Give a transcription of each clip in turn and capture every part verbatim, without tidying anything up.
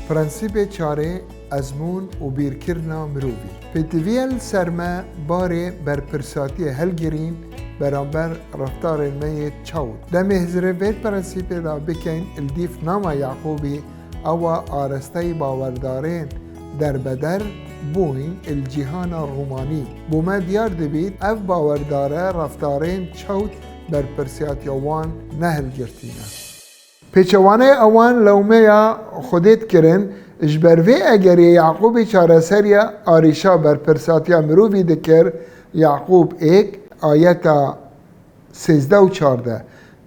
Prensîpê çarê, ezmûn û bîrkirina mirovî. Pêtiviyê li ser me barê berpirsatiyê hilgirîn beramber reftarên me yê çewt. Demê hizrê vê prensîpê de bikeyn, li dîv nama Yaqûbî, ewa aresteyî bawerdarên derbeder bûyn li cîhana Romanî. Bo me diyar dibît, ev bawerdare reftarên çewt berpirsiyatiya wan nehilgirtîne. Pêçewanê ewan lewmeya Xwedê dikirin, ji ber vê egerê Yaqûbî çareseriya arîşa berpirsatiya mirovî dikir, Yaqûb êk, ayeta sêzdeh û çardeh.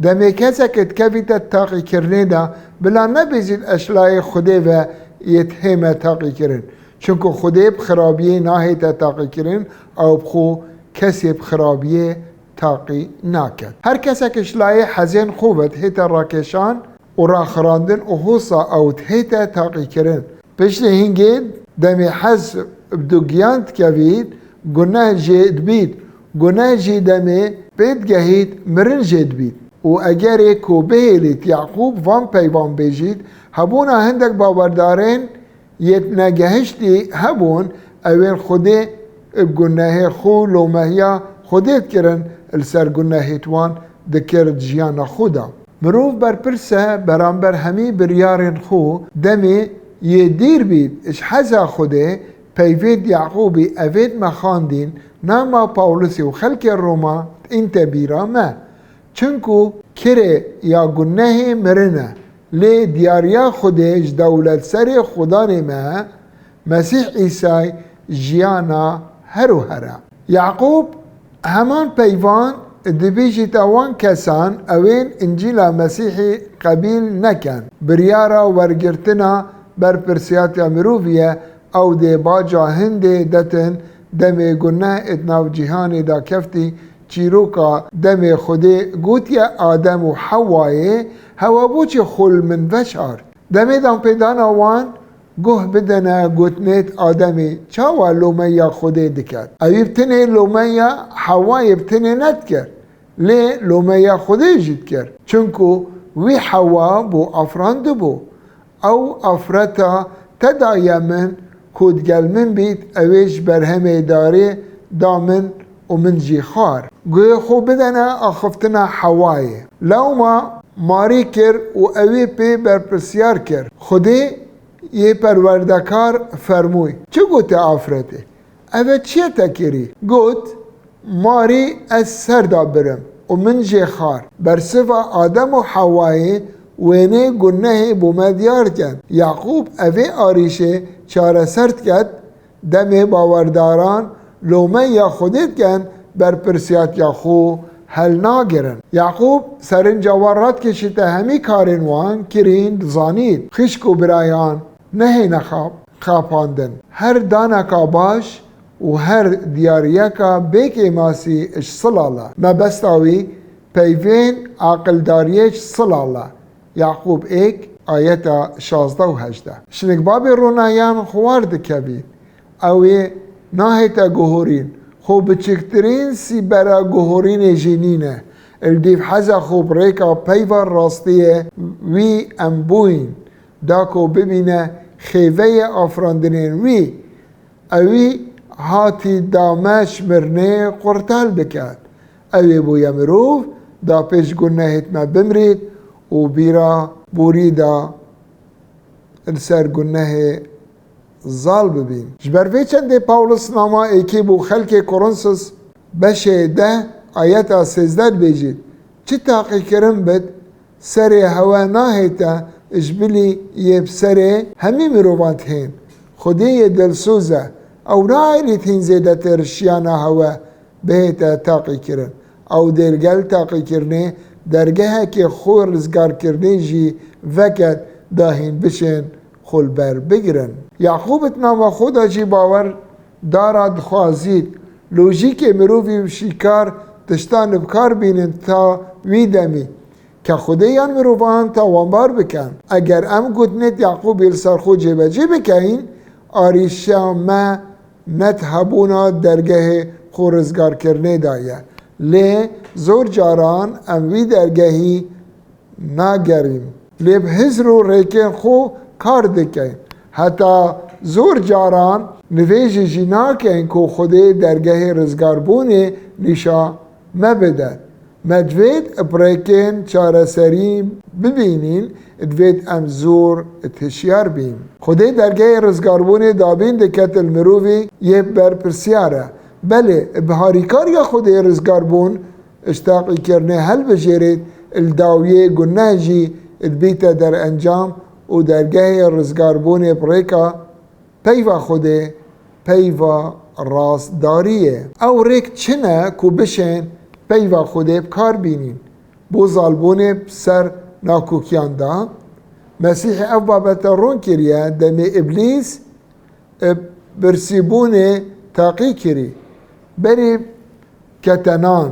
Demê kesek dikevîte taqîkirinê de, bila nebêjît ez ji layê Xwedê ve yê dihême taqîkirin. Çunku Xwedê bi xirabiyê nahête taqîkirin, ew bi xwe kesê bi xirabiyê taqî naket. Her kesek ji layê hezên xwe ve dihête rakêşan û raxirandin û hosa ew dihête taqîkirin. Piştî hingê demê hez bi du giyan dikevît, guneh jê dibît. Guneh jî demê pê digehît, mirin jê dibît. Û egerê ku bihêlît Yaqûb van peyvan bêjît, hebûna hindek bawerdarên yê negehiştî hebûn, ewên Xwedê bi gunehê xwe lomehiya Xwedê dikirin, li ser gunehê wan dikir di jiyana xwe de. Mirov berpirs e beramber hemî biryarên xwe, demê yê dîr bît, ji heza Xwedê, peyvêt Yaqûbî evêt me xandîn, nama Pawlusî û xelkê Roma dînte bîra me. Çunku kirê ya gunehê mirin e, lê diyariya Xwedê ji dewletserê Xudanê me, Mesîh Îsay, jiyana her û her e. Yaqûb heman peyvan dibêjîte wan kesan ewên Încîla Mesîhî qebîl neken, biryara wergirtina berpirsiyatiya mirovî ye, ew dê baca hindê detin, demê guneh êt nav cîhanê de keftî, çîroka demê Xwedê gotiye Adem û Hewayê, Hewa boçî xwe li min veşart? Demê danpêdana wan guh bidene gotinêt Ademê çawa lomeya Xwedê diket? Ewî bi tinê lomeya Hewayê bi tinê nedikir, lê lomeya Xwedê jî dikir. Çunku wî Hewa bo afrandibû. Ew afreta te daye min, ku digel min bît, ewê ji berhemê darê da min û min jî xwar. Guhê xwe bidene axiftina Hewayê. Lewma marî kir û ewê pê berpirsiyar kir. Xwedê yê perwerdekar fermûy, Çi gote afretê? Eve çi ye te kirî? Got, Marî ez ser da birim û min jê xar. Bersiva Adem û Hewayê wênê gunehê bo me diyar ken. Yaqûb evê arîşê çareser diket, demê bawerdaran lomeya Xwedê diken, berpirsiyatiya xwe helnagirin. Yaqûb serinca wan radikişîte hemî karên wan kirîn dizanît. Xişk û birayan, nehêne xap-, xapandin. Her daneka baş û her diyariyeka bê kêmasî ji silal e. Mebesta wî peyvên aqildariyê ji silal e. Yaqûb êk, ayeta şazdeh û hejdeh. Şinik babê ronayan xwar dikevî. Ew ê nahête guhorîn. Xwe biçiktirîn sîbera guhorînê jî nîne. Li dîv heza xwe bi rêka peyva rastiyê wî em bûyîn. Da ku bibîne xêveyê afirandinên wî, ewî hatî da me ji mirinê qurtal biket. Ew ê bûye mirov, da pê ji gunehêt me bimrît û bîra borî da li ser gunehê zal bibîn. Ji ber vê çendê Pawlus nama êkê bo xelkê Korinthos beşê deh ayeta sêzdeh dibêjî, Çi taqîkirin bit, serê hewe nahête ji bilî yê bi serê hemî mirovan dihên. Xwedê yê dilsoz e, ew naelît hîn zêdetir şiyana hewe bihête taqîkirin. Ew dê li gel taqîkirinê dergehekê xwe rizgarkirinê jî veket, da hîn bişên xwe li ber bigirin. Yaqûb di nama xwe de jî bawer dara dixwazît, lojîkê mirovî û şîkar tiştan li bi kar bînin ta wî demî, ke Xwedê yan mirovan tawanbar bikin. Eger em gotinêt Yaqûbî li ser xwe cêbecî bikeyin, arîşa me ne di hebûna dergehê xwe rizgarkirinê de ye. Lê zor caran em wî dergehî nagerîn. Lê bi hizr û rêkên xwe kar dikeyn. Heta zor caran nivêjî jî nakin ku Xwedê dergehê rizgarbûnê nîşa me bide. Me divêt bi rêkên çareserî bibînîn, divêt em zor hişyar bîn. Xwedê dergehê rizgarbûnê dabîn diket li mirovî yê berpirsyar e. Belê, bi harîkariya Xwedê rizgarbûn ji taqîkirinê helbijêrê, li dawiyê guneh jî dibîte derencam û dergehê rizgarbûnê bi rêka peyva Xwedê, peyva rastdariyê. Ew rêk çi ne ku bişên peyva Xwedê bi kar bînîn? Bo zalbûnê bi ser nakokiyan de, Mesîhê ev babete ron kiriye, demê Îblîs ê birsîbûnê taqî kirî. Berî ketenan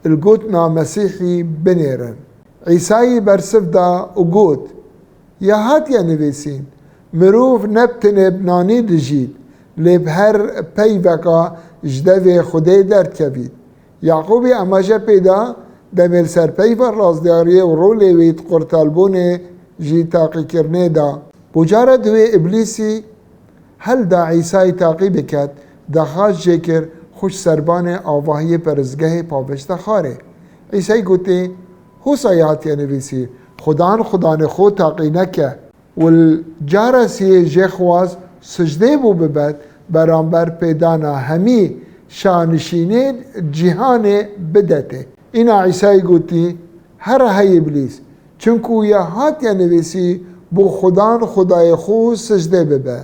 li gotina Mesîhî binêrin. Îsayî bersiv da û got, Ya hatiye nivîsîn, mirov ne bi tenê bi nanî dijît, lê bi her peyveka ji devê Xwedê derdikevît. Yaqûbî emaje pê da, demê li ser peyva rastdariyê û rolê wî di qurtelbûnê jî taqîkirinê da. Bo cara duwê Îblîsî hel da Îsayî taqî biket, daxwaz jê kir xwe ji serbanê avahiyê peristgehê pavêjte xwarê. Îsayî gotê, Hosa ya hatiye nivîsî, Xudan xudanê xwe taqî neke. Û li cara siyê jê xwaz sicdê bo bibet, beramber pêdana hemî şanişînên cîhanê bidetê. Îna Îsayî gotî, Here hey Îblîs, çinku ya hatiye nivîsî, Bo Xudan Xwedayê xwe sicdê bibe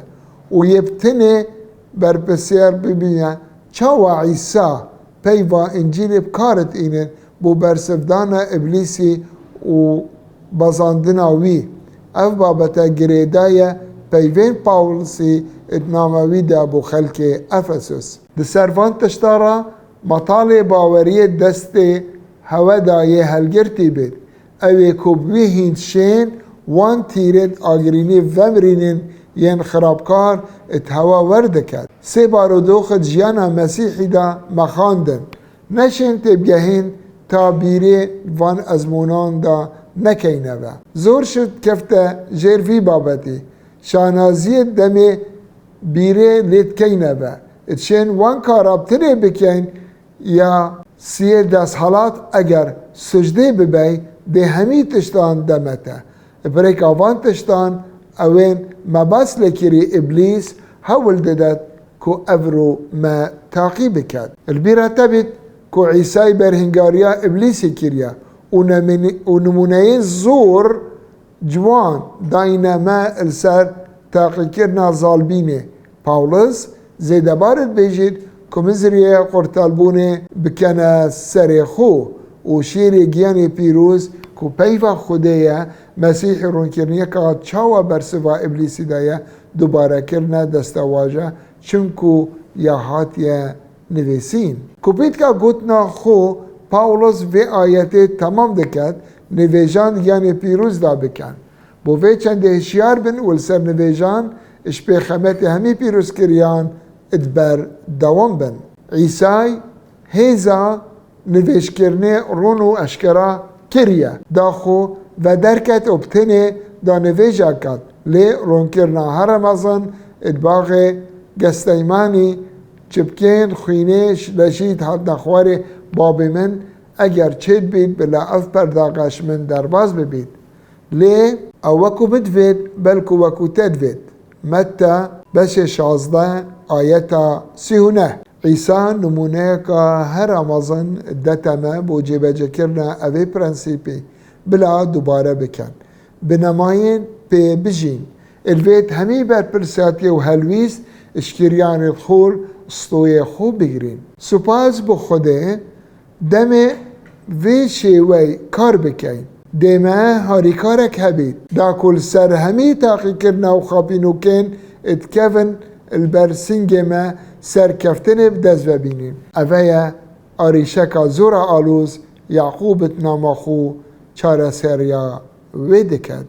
û yê bi tenê berpirsiyar bibîne. Çawa Îsa peyva Încîlê bi kar dînin bo bersivdana Îblîsî û bezandina wî? Ev babete girêdaye peyvên Pawlosî di nama wî de bo xelkê Efesus. Di ser van tişta re metalê baweriyê destê hewe de yê helgirtî bêt. Ew ê ku bi wî hîn şên wan tîrên agirînî vemirînin yên xirabkar di hewa werdiket. Sê barodoxê di jiyana Mesîhî de me xwendin. Neşên têbigehîn ta bîrê van ezmûnan de nekeyne ve. Zor şit kefte jêr vî babetî. Şanaziyê demê bîrê lê dikeyne ve. Dişên wan kara bi tenê bikeyn ya siyê desthilat eger sicdê bibey dê hemî tiştan demete. Bi rêka van tiştan ewên me behs lê kirî Îblîs hewl didet ku evro me taqî biket. Li bîra te bît ku Îsayî berhingariya Îblîsê kiriye û nemîne-, û nimûneyên zor ciwan dayne me li ser taqîkirina zalbînê. Pawlos zêdebar dibêjit ku min ziriyê qurtelbûnê bikene serê xwe û şêrê giyanê pîroz ku peyva Xwedê ye, Mesîhî ronkiriniyeka çawa bersiva Îblîsî daye, dubare kirine destewaja, çimku ya hatiye nivîsîn. Kupîtka gotina xwe Pawlos vê ayetê temam diket, nivêjan yanê pîroz da bikin. Bo vê çendê hişyar bin û li ser nivêjan ji pêxemetê hemî pîrozkiriyan di ber dewam bin. Îsay hêza nivêjkirinê ron û eşkera kiriye. Da xwe vederket û bi tenê da nivêja ket. Lê ronkirina here mezin di baxê Gesteymanî, çipkên xwînê leşî hatine xwarê babê min, eger çêdibît bila ev perdaxa ji min derbas bibît. Lê ew wekû min divêt, belku wekû te divêt. Metta beşê şazdeh, ayeta sî û neh. Îsa nimûneyeka here mezin dete me bo cêbecêkirina evê prensîpî, bila dubare bikin. Bi nemayên pê bijîn. Li vê hemî berpirsiyatiyê û helwîst ji kiryanê xwe, stoyê xwe bigirîn. Spas bo Xwedê, demê vê şêwey kar bikeyn. Dê me harîkarek hebît, da ku li ser hemî taqîkirina û xapînokên dikevin li ber singê me serkeftinê bi dest ve bînîn. Eve ye arîşeka zora aloz Yaqûb di nama xwe çareseriya wê diket.